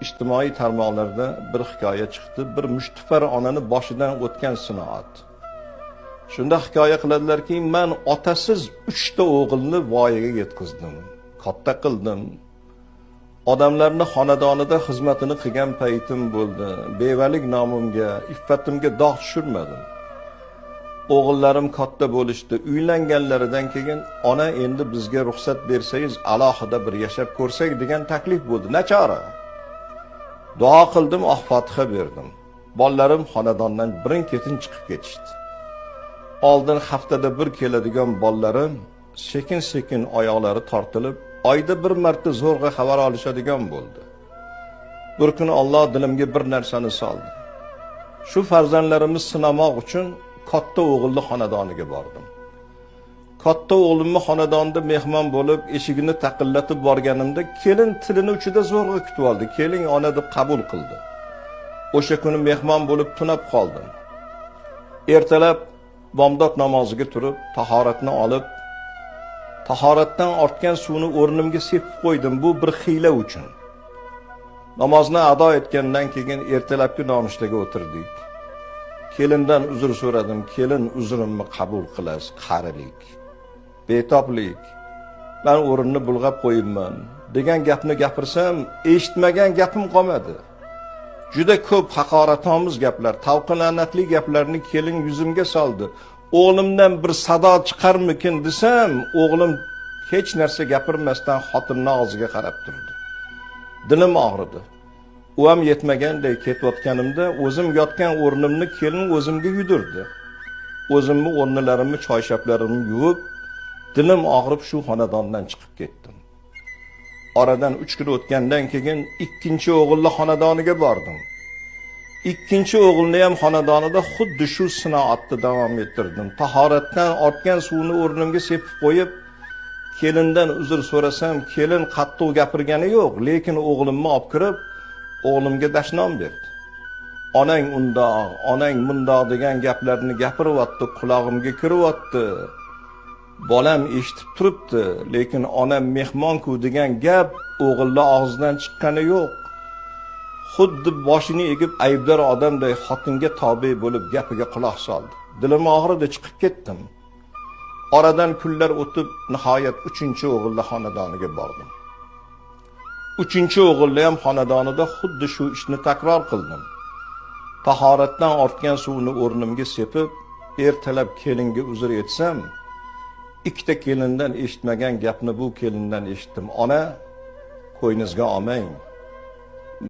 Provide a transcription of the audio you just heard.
Ijtimoiy tarmoqlarda bir hikoya chiqdi. Bir mushtipar onani boshidan o'tgan sinoat. Shunda hikoya qiladilarki, men otasiz 3 ta o'g'ilni voyaga yetkazdim, katta qildim. Odamlarni xonadonida xizmatini qilgan paytim bo'ldi. Bevalik nomimga, iffatimga dog' tushirmadim. O'g'illarim katta bo'lishdi. Uylanganlaridan keyin ona endi bizga ruxsat bersangiz alohida bir yashab ko'rsak degan taklif bo'ldi. Nachora. Duo qildim, oq fotiha berdim. Bolalarim xonadondan birin-ketin chiqib ketishdi. Oldin haftada bir keladigan bolalarim sekin-sekin oyoqlari tortilib, oyda bir marta zo'rg'a xabar olishadigan bo'ldi. Bir kuni Alloh dilimga bir narsani soldi. Shu farzandlarimiz sinamoq uchun katta o'g'ilni xonadoniga bordim. Katta o'g'limni xonadonida mehmon bo'lib, eshigini taqillatib borganimda kelin tilini uchida zo'rg'a kutib oldi. Keling ona deb qabul qildi. O'sha kuni mehmon bo'lib tunab qoldim. Ertalab bomdod namoziga turib, tahoratni olib, tahoratdan ortgan suvni o'rnimga sepib qo'ydim. Bu bir xiyla uchun. Namozni ado etgandan keyin ertalabki nonushtaga o'tirdik. Kelindan uzr so'radim. Kelin uzrimni qabul qilasiz, qarilik, betoblik. Men o'rinni bulg'ab qo'yibman degan gapni gapirsam, eshitmagan gapim qolmadi. Juda ko'p haqoratomuz gaplar, tavqi gaplarni kelin yuzimga soldi. O'g'limdan bir sado chiqarmikin desam, o'g'lim hech narsa gapirmasdan xotinning og'ziga qarab turdi. Dilim og'ridi. U ham yetmaganday ketayotganimda o'zim yotgan o'rnimni kelin o'zimga yudirdi. O'zimni o'rnilarimni, choyshablarimni yuvib, dilim og'rib shu xonadondan chiqib ketdim. Oradan 3 kun o'tgandan keyin ikkinchi o'g'ilni xonadoniga bordim. Ikkinchi o'g'ilni ham xonadonida xuddi shu sinoatni davom ettirdim. Tahoratdan ortgan suvni o'rnimga sepib qo'yib, kelindan uzr so'rasam, kelin qattiq gapirgani yo'q, lekin o'g'limni olib kirib, o'g'limga dashnom berdi. Onang undoq, onang mundoq degan gaplarni gapiryapti, qulog'imga kiryapti. Bolam eshitib turibdi, lekin onam mehmon-ku degan gap o'g'ilni og'zidan chiqqani yo'q. Xuddi boshini egib aybdor odamday xotinga tobe bo'lib gapiga quloq soldi. Dilim og'ridi, chiqib ketdim. Oradan kunlar o'tib, nihoyat 3-o'g'ilni xonadoniga bordim. 3-o'g'ilni ham xonadonida xuddi shu ishni takror qildim. Tahoratdan ortgan suvni o'rnimga sepib, ertalab kelinga uzr etsam, ikkita kelindan eshitmagan gapni bu kelindan eshitdim. Ona, qo'yningizga olmang.